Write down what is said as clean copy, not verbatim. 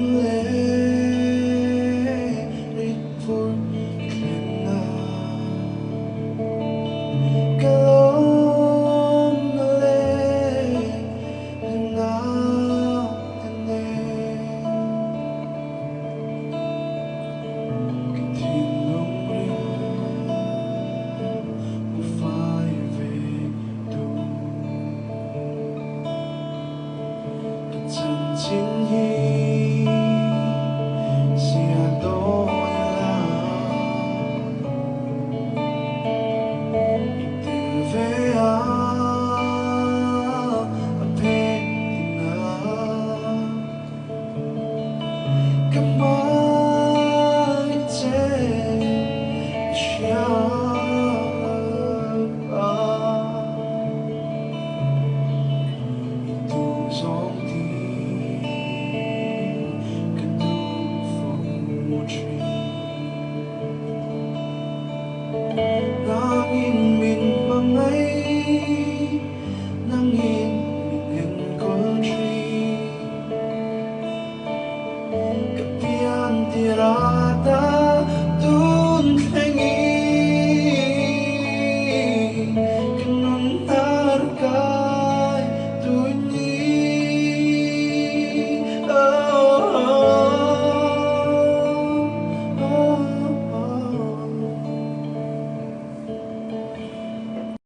Le rit phur thlen na ka lawm na le hlimna te nen ka thinlung ril hmu fai ve tu ka chanchin hi hria dawn ila i tel ve a a phen tina ka hmangaih che i hria lalpa i duh zawng ti ka duh fo thin. Nangin min hmangaih, nangin